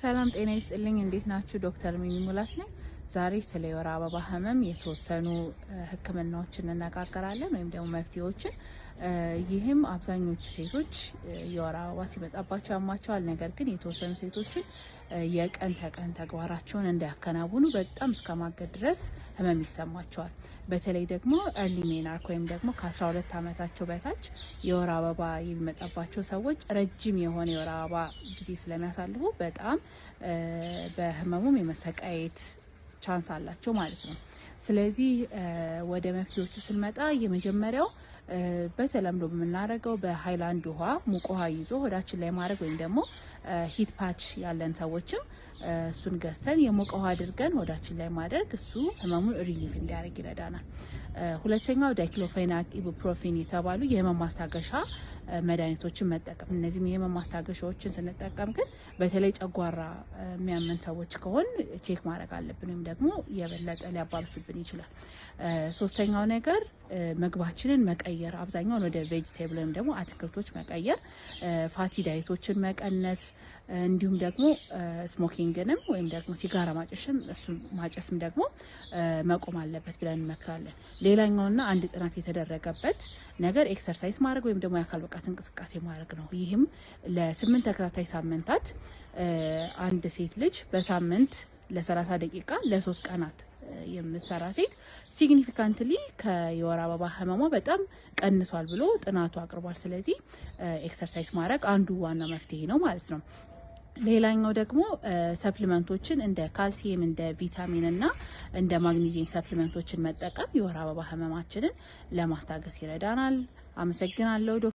ሰላም ጤና ይስጥልኝ። እንዴት ናችሁ? ዶክተር ሚሚ ሙላት ነኝ። ዛሬ ስለ የወር አበባ ህመም የተወሰኑ ሕክምናዎችን እንነጋገራለን ወይም ደግሞ መፍትሄዎችን። ይህም አብዛኞቹ ሴቶች የወር አበባ ሲመጣባቸው ያማቸዋል። ነገር ግን የተወሰኑ ሴቶችን የቀን ተቀን ተግባራቸውን እንዳያከናውኑ በጣም እስከ ማገድ ድረስ ህመም ይሰማቸዋል። በተለይ ደግሞ early menarche ወይም ደግሞ ከ12 ዓመታቸው በታች የወር አበባ የሚመጣባቸው ሰዎች ረጅም የሆነ የወር አበባ ጊዜ ስለሚያሳልፉ በጣም በህመሙም የመሰቃየት chance አላቸው ማለት ነው። ስለዚህ ወደ መፍትሄዎቹ ስንመጣ የመጀመሪያው በተለምዶ የምናደርገው በሃይላንድ ውሃ፣ ሙቅ ውሃ ይዞ ሆዳችን ላይ ማድረግ ወይም ደግሞ heat patch ያለን ሰዎችም እሱን ገዝተን የሞቀ ውሃ አድርገን ሆዳችን ላይ ማድረግ፣ እሱ ህመሙን relief እንዲያደርግ ይረዳናል። ሁለተኛው diclofenac፣ ibuprofen የተባሉ የህመም ማስታገሻ መድኃኒቶችን መጠቀም። እነዚህም የህመም ማስታገሻዎችን ስንጠቀም ግን በተለይ ጨጓራ የሚያመን ሰዎች ከሆን check ማድረግ አለብን፣ ወይም ደግሞ የበለጠ ሊያባብስብን ይችላል። ሶስተኛው ነገር ምግባችንን መቀየር፣ አብዛኛውን ወደ vegetable ወይም ደግሞ አትክልቶች መቀየር፣ fatty diet ኦችን መቀነስ፣ እንዲሁም ደግሞ smoking ንም ወይም ደግሞ ሲጋራ ማጨስም፣ እሱ ማጨስም ደግሞ መቆም አለበት ብለን እንመክራለን። ሌላኛውና አንድ ጥናት የተደረገበት ነገር exercise ማድረግ ወይም ደግሞ የአካል ብቃት እንቅስቃሴ ማድረግ ነው። ይህም ለ8 ተከታታይ ሳምንታት አንድ ሴት ልጅ በሳምንት ለ30 ደቂቃ ለ3 ቀናት የምትሰራ ሴት significantly ከየወር አበባ ህመሟ በጣም ቀንሷል ብሎ ጥናቱ አቅርቧል። ስለዚህ exercise ማድረግ አንዱ ዋና መፍትሄ ነው ማለት ነው። ሌላኛው ደግሞ supplement ኦችን እንደ ካልሲየም፣ እንደ ቪታሚን እና እንደ magnesium supplement ኦችን መጠቀም የወር አበባ ህመማችንን ለማስታገስ ይረዳናል። አመሰግናለሁ ዶክተር።